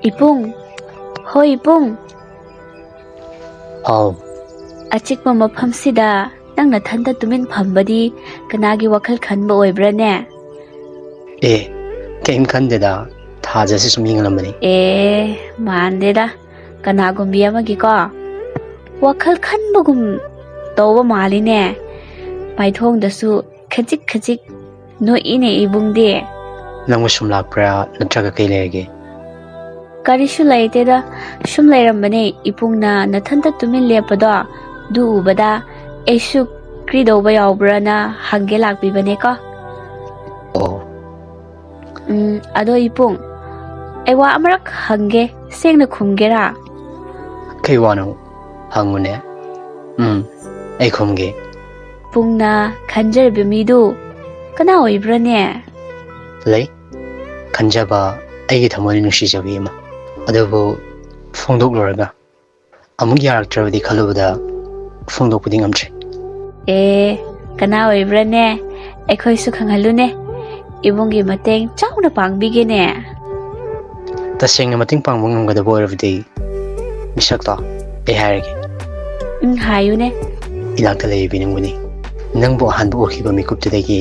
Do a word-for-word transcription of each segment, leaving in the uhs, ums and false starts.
ꯏꯕꯨꯡ, ꯍꯣꯏ ꯏꯕꯨꯡ꯫ ꯍꯥꯎ꯫ ꯑꯆꯤꯛꯄ ꯃꯐꯝꯁꯤꯗ ꯅꯪ ꯅꯊꯟꯇ ꯇꯨꯃꯤꯟ ꯐꯝꯕꯗꯤ ꯀꯅꯥꯒꯤ ꯋꯥꯈꯜ ꯈꯟꯕ ꯑꯣꯏꯕ꯭ꯔꯥꯅꯦ? ꯑꯦ, ꯀꯩꯝ ꯈꯟꯗꯦꯗ, ꯊꯥꯖꯁꯤ ꯁꯨꯝ ꯌꯦꯡꯂꯝꯕꯅꯤ꯫ ꯑꯦ, ꯃꯥꯟꯗꯦꯗ, ꯀꯅꯥꯒꯨꯝꯕꯤ ꯑꯃꯒꯤꯀꯣ ꯋꯥꯈꯜ ꯈꯟꯕꯒꯨꯝ ꯇꯧꯕ ꯃꯥꯜꯂꯤꯅꯦ꯫ ꯃꯥꯏꯊꯣꯡꯗꯁꯨ ꯈꯖꯤꯛ ꯈꯖꯤꯛ ꯅꯣꯛꯏꯅꯦ ꯏꯕꯨꯡꯗꯤ꯫ ꯅꯪꯕꯨ ꯁꯨꯝ ꯂꯥꯛꯄ꯭ꯔꯥ, ꯅꯠꯇ꯭ꯔꯒ ꯀꯩ ꯂꯩꯔꯒꯦ? ꯀꯔꯤꯁꯨ ꯂꯩꯇꯦꯗ, ꯁꯨꯝ ꯂꯩꯔꯝꯕꯅꯦ꯫ ꯏꯕꯨꯡꯅ ꯅꯊꯟꯇ ꯇꯨꯃꯤꯟ ꯂꯦꯞꯄꯗꯣ, ꯑꯗꯨ ꯎꯕꯗ ꯑꯩꯁꯨ ꯀ꯭ꯔꯤꯗꯧꯕ ꯌꯥꯎꯕ꯭ꯔꯥꯅ ꯍꯪꯒꯦ ꯂꯥꯛꯄꯤꯕꯅꯦꯀꯣ꯫ ꯑꯣ꯫ ꯎꯝ, ꯑꯗꯣ ꯏꯕꯨꯡ, ꯑꯩ ꯋꯥ ꯑꯃꯔꯛ ꯍꯪꯒꯦ, ꯁꯦꯡꯅ ꯈꯨꯝꯒꯦꯔꯥ? ꯀꯩ ꯋꯥꯅꯣ? ꯍꯪꯉꯨꯅꯦ꯫ ꯎꯝ, ꯑꯩ ꯈꯨꯝꯒꯦ꯫ ꯏꯕꯨꯡꯅ ꯈꯟꯖꯔꯤꯕ ꯃꯤꯗꯨ ꯀꯅꯥ ꯑꯣꯏꯕ꯭ꯔꯥꯅꯦ? ꯂꯩ꯫ ꯈꯟꯖꯕ, ꯑꯩꯒꯤ ꯊꯃꯣꯏꯅ ꯅꯨꯡꯁꯤꯖꯕꯤ ꯑꯃ꯫ ꯑꯗꯨꯕꯨ ꯐꯣꯡꯗꯣꯛꯂꯨꯔꯒ ꯑꯃꯨꯛ ꯌꯥꯔꯛꯇ꯭ꯔꯕꯗꯤ ꯈꯜꯂꯨꯕꯗ ꯐꯣꯡꯗꯣꯛꯄꯗꯤ ꯉꯝꯗ꯭ꯔꯦ꯫ ꯑꯦ, ꯀꯅꯥ ꯑꯣꯏꯕ꯭ꯔꯥꯅꯦ? ꯑꯩꯈꯣꯏꯁꯨ ꯈꯪꯍꯜꯂꯨꯅꯦ꯫ ꯏꯕꯨꯡꯒꯤ ꯃꯇꯦꯡ ꯆꯥꯎꯅ ꯄꯥꯡꯕꯤꯒꯦꯅꯦ꯫ ꯇꯁꯦꯡꯅ ꯃꯇꯦꯡ ꯄꯥꯡꯕ ꯉꯝꯒꯗꯕ ꯑꯣꯏꯔꯕꯗꯤ ꯃꯤꯁꯛꯇꯣ ꯑꯩ ꯍꯥꯏꯔꯒꯦ꯫ ꯎꯝ, ꯍꯥꯏꯌꯨꯅꯦ꯫ ꯏꯅꯥꯛꯇ ꯂꯩꯔꯤꯕꯤ ꯅꯪꯕꯨꯅꯤ꯫ ꯅꯪꯕꯨ ꯑꯍꯥꯟꯕ ꯎꯈꯤꯕ ꯃꯤꯀꯨꯞꯇꯨꯗꯒꯤ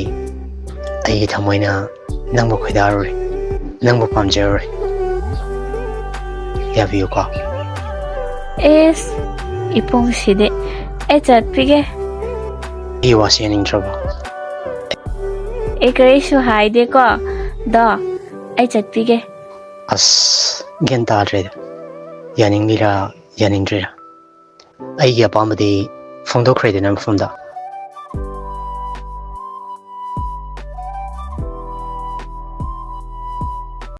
ꯑꯩꯒꯤ ꯊꯃꯣꯏꯅ ꯅꯪꯕꯨ ꯈꯣꯏꯗꯥꯔꯨꯔꯦ, ꯅꯪꯕꯨ ꯄꯥꯝꯖꯔꯨꯔꯦ꯫ ꯌꯥꯕꯤꯌꯨꯀꯣ꯫ ꯑꯦꯁ, ꯏꯕꯨꯡꯁꯤꯗꯤ꯫ ꯑꯩ ꯆꯠꯄꯤꯒꯦ꯫ ꯑꯩ ꯋꯥꯁꯤ ꯌꯥꯅꯤꯡꯗ꯭ꯔꯕꯣ? ꯑꯩ ꯀꯔꯤꯁꯨ ꯍꯥꯏꯗꯦꯀꯣ꯫ ꯗꯣ, ꯑꯩ ꯆꯠꯄꯤꯒꯦ꯫ ꯑꯁ, ꯒ꯭ꯌꯥꯟ ꯇꯥꯗ꯭ꯔꯦꯗ꯫ ꯌꯥꯅꯤꯡꯂꯤꯔꯥ, ꯌꯥꯅꯤꯡꯗ꯭ꯔꯤꯔꯥ? ꯑꯩꯒꯤ ꯑꯄꯥꯝꯕꯗꯤ ꯐꯣꯡꯗꯣꯛꯈ꯭ꯔꯦꯗꯅ ꯃꯐꯝꯗ꯫